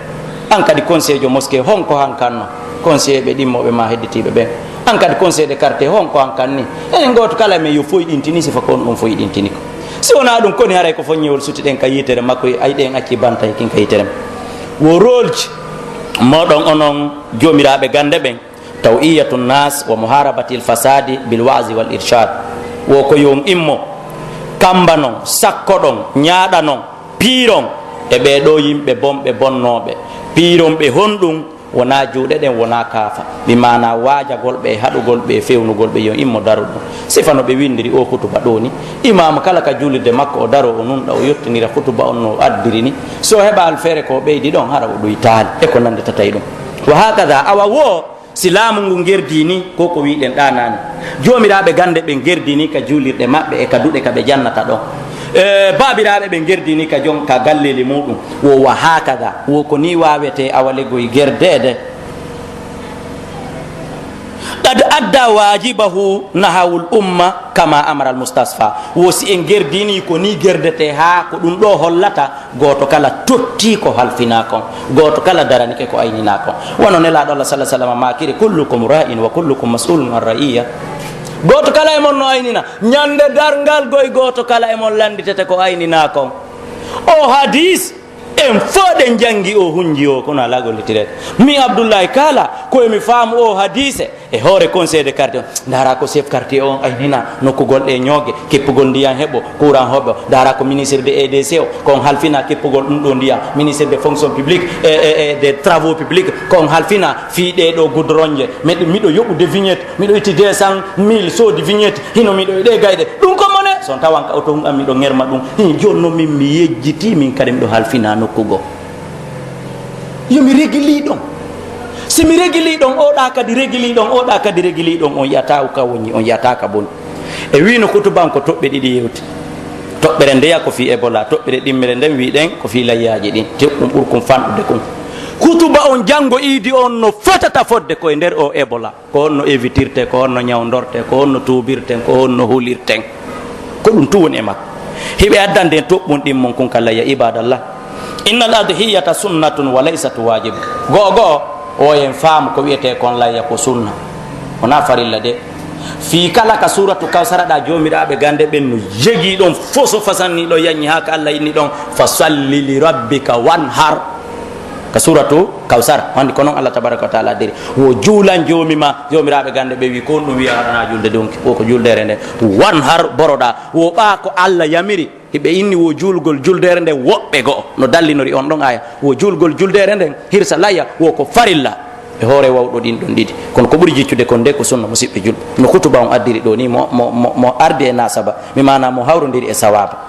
An kadi konseejo moskee, honko hankanno konseeɓe ɗimooɓe ma hedditiiɓe ɓen? An kadi conseil de quartier, honko hankanni? Enen gooto kala e men yo foyɗintini sifa ko on ɗon foyɗintini ko. Si wonaa ɗun, koni haray ko fonñewol suti ɗen ka yiitere makko, ay ɗen acci bantay kin ka yiitere men. Wo rôleji mooɗon onon joomiraaɓe gannde ɓen, taw'iyatu nnas wa muharabati lfasadi bil waazi wal irshad. Wo ko yo on immo, kambanon, sakkoɗon, ñaaɗanon, piiron e ɓee ɗoo yimɓe bonɓe bonnooɓe. Piiron ɓe honɗun? Wonaa juuɗe ɗen, wonaa kaafa. Bi maanaa waajagol ɓe, haɗugol ɓe, fewnugol ɓe, yo on immo daro ɗun. Sifa no ɓe winndiri oo kutuba ɗoo ni, imaamu kala ka juulirde makko o daroo, o nunɗa, o yottinira kutuba on no o addiri ni. Si o heɓaali feere ko o ɓeydi ɗon, hara o ɗuytaali e ko nannditata e ɗun. Wa hakada, awa woo, si laamu ngun gerdii nii, ko ko wi'ɗen ɗaa naane, joomiraaɓe gannde ɓen gerdii nii ka juulirɗe maɓɓe e ka duɗe ka ɓe jannata ɗon, e baabiraaɓe ɓen gerdii nii ka jon, ka galleeli muuɗum, wo wa hakada, wo ko nii waawetee awa legoy gerdeede. Qad adda waajibahu nahawul umma kama amara al mustasfa. Wo si en gerdii nii, ko nii gerdetee haa ko ɗum ɗoo hollata. Gooto kala tottii ko halfinaa kon, gooto kala daranike ko ayninaa kon. Wano Nelaaɗo Allah, sallallahu alaihi wasallam, maakiri: "Kullukum ra'in wa kullukum mas'ulun an ra'iyya." Gooto kala e mon no aynina. Ñande darngal goy, gooto kala e mon lannditete ko ayninaa kon. O hadis, en fow ɗen janngi o, hunji o, kono alaa gollitireede. Min Abdullahi Kaala, ko e mi faamu o hadise, e hoore conseil de quartier on, ndaara ko chef quartier on aynina nokkugol ɗe ñooge, keppugol ndiyan heɓo, courant heɓo, ndaara ko ministre de E D C o, ko on halfina keppugol ɗum ɗo ndiyan, ministre de fonction publique e, e, e des travaux publics, ko on halfina fii ɗee ɗo goudronje. Miɗo, miɗo yoɓude vignette, miɗo itti deux cent mille soodi vignette, hino miɗo e ɗee gayɗe. Ɗum ko mone, so on tawan ka oto hun an miɗo ŋerma ɗum, hin jooni non min mi yejjitii, min kadi miɗo halfina nokku goo. Yo mi regili ɗon. Si mi regili ɗon, oɗa kadi regili ɗon, oɗa kadi regili ɗon, on yi'ataa ka woni, on yi'ataa ka boni. E wiino kutuba on ko toɓɓe ɗiɗi yewti. Toɓɓere ndeya ko fii Ebola, toɓɓere ɗimmere nden wiɗen ko fii layyaaji ɗin. Te ɗum ɓurkun fanɗude kun. Kutuba on janngo iidi on no fotata fodde ko e nder o Ebola. Ko honno evitirte, ko honno ñawndorte, ko honno tuubirten, ko honno hulirten. Ko ɗum tun woni e makko. Hiɓe addande en toɓɓun ɗin mon kun kala, ya ibadallah. Innal adhiyata sunnatun wa laysat wajiba. Go'o go'o, o en faamu ko wi'etee kon layya ko sunna. Wonaa farilla de. Fii kala ka suuratu Kawsara ɗa joomiraaɓe gande ɓen no jegii ɗon foso fasanni ɗon yanñi haa ka Allah inni ɗon, "Fa salli li rabbika wanhar." Ka suuratu Kawsar, wandi ko non Allah tabaraka wa taala diri. Wo juulan joomi ma, joomiraaɓe gande ɓe wi, ko on ɗum wi'a haɗanaa julde donki, wo ko juldeere nde. Wanhar boroɗa, wo ɓaa ko Allah yamiri. Hiɓe inni wo juulgol juldeere nden woɓɓe go'o. No dallinori on ɗon aya. Wo juulgol juldeere nden hirsa layya, wo ko farilla. E hoore wawɗo ɗin ɗon ɗiɗi. Kono ko ɓuri jiccude kon nde ko sunna, musiɓɓe julɓe. No kutuba on addiri ɗo ni, mo, mo, mo, mo ardi e nasaba, mi maana mo hawrondiri e sawaba.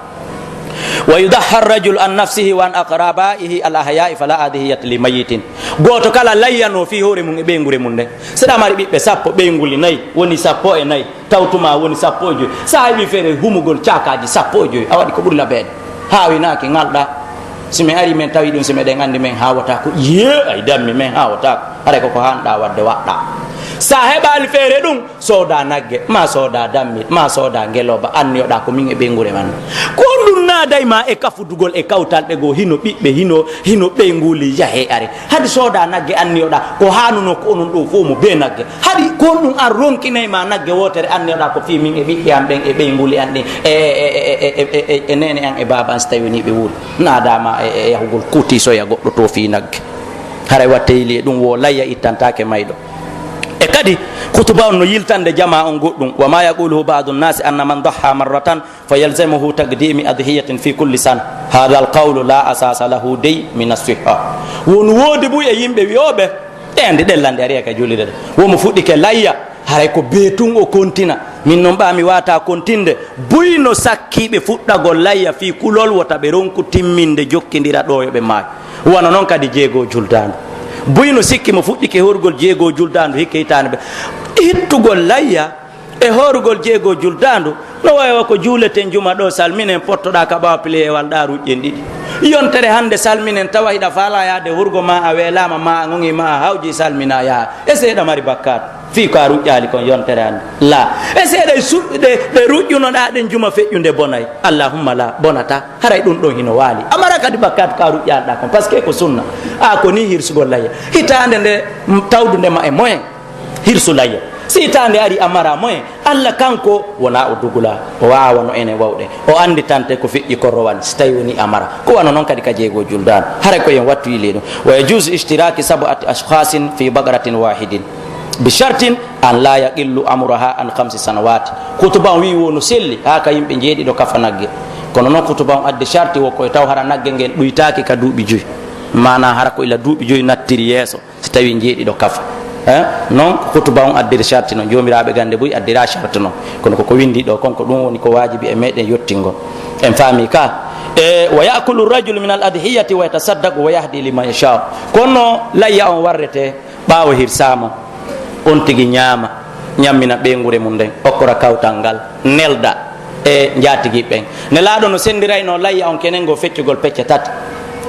Wa yudahha rajul an nafsihi wa an aqrabaihi al ahya'i fala adhiyata li mayyitin. Gooto kala layyano fii hoore mum e ɓeynguure mum nden. Seɗa mari ɓiɓɓe sappo, ɓeynguli nayi, woni sappo e nayi. Tawtuma woni sappo e joy. Sa heɓi feere humugol caakaaji sappo e joy, a waɗi ko ɓuri labeede. Haawinaaki, ŋalɗa. Si mi ari, men tawi ɗum, si meɗen anndi men haawataako. Yee, ay dammi, men haawataako. Haray ko ko hanɗa waɗde, waɗɗa. Sa heɓaali feere ɗum, sooda nagge, ma sooda dammi, ma sooda ngeloba, anniyoɗa ko min e ɓeynguure man. Ko ɗum naaday ma e kafudugol e kawtal ɓe goo, hino ɓiɓɓe, hino, hino ɓeynguuli, yahe are. Hadi sooda nagge anniyoɗa, ko haanuno ko onon ɗo fow mo bee nagge. Hadi ko honɗum an ronkinay ma nagge wootere anniyoɗa ko fii min e ɓiɓɓe an ɓen e ɓeynguuli an ɗin e, e, e neene an e baaba an si tawi wonii ɓe wuuri. Naada ma e, e yahugol kuutiisoya goɗɗo to fii nagge. Haray watteyli e ɗum wo layya ittantaake mayɗo. E kadi, kutuba on no yiltande jamaa on goɗɗum. Wa ma yaquluhu ba'du nnasi anna man dahha marratan fa yalzamuhu taqdimu adhiyatin fi kulli sana. Hadha alqawlu la asasa lahu dey min assihha. Won woodi buy e yimɓe wi'ooɓe, ɗe andi ɗellande ari ka juulirde. Wo mo fuɗɗike layya, haray ko bee tun o kontina. Min non ɓaa mi waata kontinde. Buy no sakkiiɓe fuɗɗagol layya fii kulol wota ɓe ronku timminde jokkindira ɗo yo ɓe maayi. Wano non kadi jeego juldaandu. Buy no sikki mo fuɗɗike horugol jeego juldaandu hikke hitaande ɓe. Hittugol layya e horugol jeego juldaandu no wayi wa ko juuleten juma ɗo, salminen, pottoɗaa ka ɓaawo pileyewal ɗaa ruƴƴen ɗiɗi. Yontere hannde salminen tawa hiɗa faalaa yaade hurugo maa a weelaama maa a ŋoŋii maa a hawji salminaa yaha. E seeɗa mari bakkaatu. Fii ko a ruƴƴaali kon yontere hannde. Laa. E seeɗa e su-, ɗe, ɗe ruƴƴunoɗaa ɗen juma feƴƴunde bonay. Allahumma laa, bonataa. Haray ɗun ɗon hino waali. A mara kadi bakkaatu ka ruƴƴaalɗaa kon, parce que ko sunna. A ko nii hirsugol layya. Hitaande nde, m-, tawdunde ma e moyen, hirsu layya. Si hitaande ari a mara moyen, Alla kanko wonaa o dugulaa, o waawaa no enen wawɗen. O annditante ko feƴƴi kon rowani, si tawi wonii a mara. Ko wano non kadi ka jeego juldaandu. Haray ko en wattu yilii ɗun. Wa yajuuzu ishtiraki sab'ati ashkhasin fi baqaratin wahidin. Bi shartin an la yaqillu amruha an khamsi sanawati. Kutuba on wi'i wo no selli haa ka yimɓe njeeɗiɗo kafa nagge. Kono non kutuba on addi sharti wo koye taw hara nagge ngen ɗuytaaki ka duuɓi joyi. Maanaa hara ko ila duuɓi joyi nattiri yeeso, si tawi njeeɗiɗo kafa. Eh? Non ko kutuba on addiri sharti non. Joomiraaɓe gannde buy addira sharti non. Kono ko ko windi ɗo kon ko ɗun woni ko waajibi e meɗen yottingol. En faami ka? E, wa ya'kulu rajulu min al adhiyati wa yatasaddaqu wa yahdi liman yasha. Kono layya on warrete Ɓaawo hirsaama, on tigi ñaama, ñammina ɓeynguure mun nden, okkora kawtal ngal, nelda e njaatigi ɓen. Nelaaɗo no senndiraynoo layya on kenen goo feccugol pecce tati,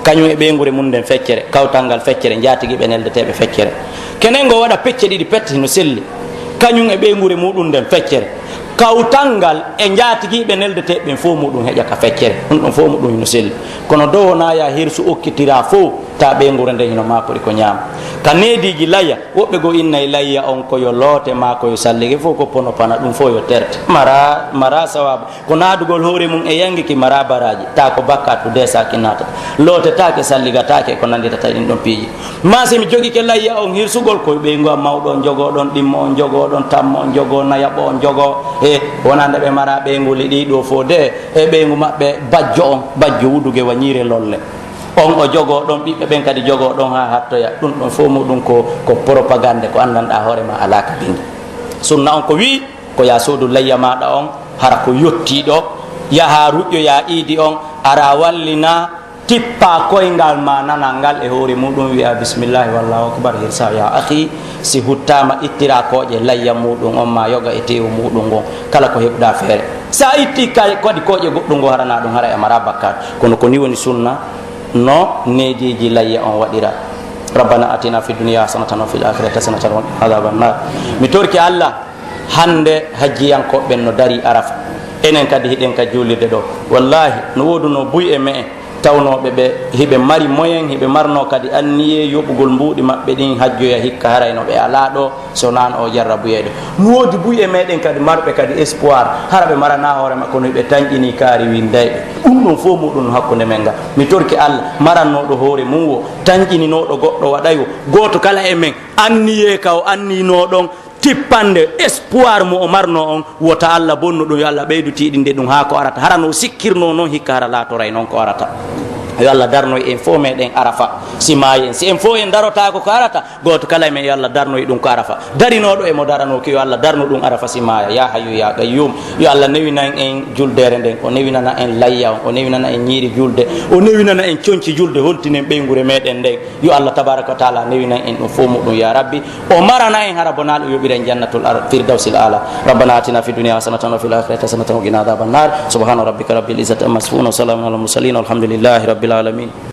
kañun e ɓeynguure mun nden feccere, kawtal ngal feccere, njaatigi ɓe neldeteeɓe feccere. Kenen goo waɗa pecce ɗiɗi pet, hino selli, kañun e ɓeynguure muuɗun nden feccere. Kawtal ngal e njaatigiiɓe neldeteeɓe ɓen fow muuɗun heƴa ka feccere. Ɗun ɗon fow muuɗun hino selli. Kono dow wonaa yaa hirsu okkitiraa fow, taa ɓeynguure nden hino maakori ko ñaama. Ka neediiji layya, woɓɓe goo innay layya on ko yo loote maa ko yo sallige, fow ko pono pana, ɗun fow yo terte. Maraa, maraa sawaabu. Ko naadugol hoore mun e yangiki maraa baraaji. Taa ko bakkaatu deesaaki naatata. Lootetaake, salligataake e ko nannditata e ɗin ɗon piiji. Maa si mi jogike layya on hirsugol, ko ɓeyngu am mawɗo on jogoo ɗon, ɗimmo on jogoo ɗon, tammo on jogoo, nayaɓo on jogoo. E wonaa nde ɓe maraa ɓeynguuli ɗii ɗoo fow de, e ɓeyngu maɓɓe bajjo on, bajjo wuduge wa ñiire lolle. On o jogoo ɗon, ɓiɓɓe ɓen kadi jogoo ɗon haa hattoya. Ɗun ɗon fow muuɗun ko, ko propagande, ko anndanɗaa hoore maa alaa ka bindi. Sunna on ko wi'i, ko yaa soodu layya maaɗa on, hara ko yottii ɗoo, yahaa ruƴƴoyaa iidi on, araa wallinaa, tippaa koyngal maa nanal ngal e hoore muuɗun, wi'aa bismillaahi wallaahu akbar, hirsaa yaa akhii, si huttaama ittiraa kooƴe layya muuɗun on maa yoga e teewu muuɗun ngon, kala ko heɓuɗaa feere. Si a ittii kay-, kadi kooƴe goɗɗun goo haranaa ɗun, haray a maraa bakkaatu. Kono ko nii woni sunna no neediiji layya on waɗira. ربنا آتنا في الدنيا حسنة وفي الآخرة حسنة وقنا عذاب النار. Mi torike Alla, hannde hajjiyankooɓe ɓen no darii Arafa. Enen kadi hiɗen ka juulirde ɗoo. Wallaahi, no woodunoo buy e me'en tawnooɓe ɓe hiɓe mari moyen, hiɓe marnoo kadi anniyee yoɓugol mbuuɗi maɓɓe ɗin hajjoya hikka, haray no ɓe alaa ɗoo, so wonaa no o jarrabuyee ɓe. No woodi buy e meɗen kadi marɓe kadi espoir, hara ɓe maranaa hoore maɓɓe, kono hiɓe tanƴinii kaari winndayɓe. Ɗun ɗon fow muuɗun no hakkunde men ngaa. Mi torike Alla, marannooɗo hoore mun woo, tanƴininooɗo goɗɗo waɗay woo, gooto kala e men anniyee ka o anniyinoo ɗon, tippande espoir mo o marnoo on, wota Alla bonnu ɗun, yo Alla ɓeydu tiiɗinde ɗun haa ko arata. Hara no o sikkirnoo non, hikka hara laatoray non ko arata. Yo Alla darnoy en fow meɗen Arafa, si maayi en. Si en fow en darotaako ko arata, gooto kala e men, yo Alla darnoy ɗun ko Arafa. Darinooɗo e mo daranooki, yo Alla darnu ɗun Arafa, si maaya. Yaa Hayyu, yaa Qayyum, yo Alla newinan en juldeere nden, o newinana en layya on, o newinana en ñiiri julde, o newinana en conci julde, holtinen ɓeynguure meɗen nden. Yo Alla tabaaraka wa taala newinan en ɗun fow muuɗun, yaa Rabbi. O marana en hara bonaa ɗun, yoɓira en jannatul ar-, firdawsil aala. ربنا آتنا في الدنيا حسنة وفي الآخرة حسنة وقنا عذاب النار. سبحان ربك رب العزة عما يصفون وسلام على المرسلين والحمد لله رب العالمين.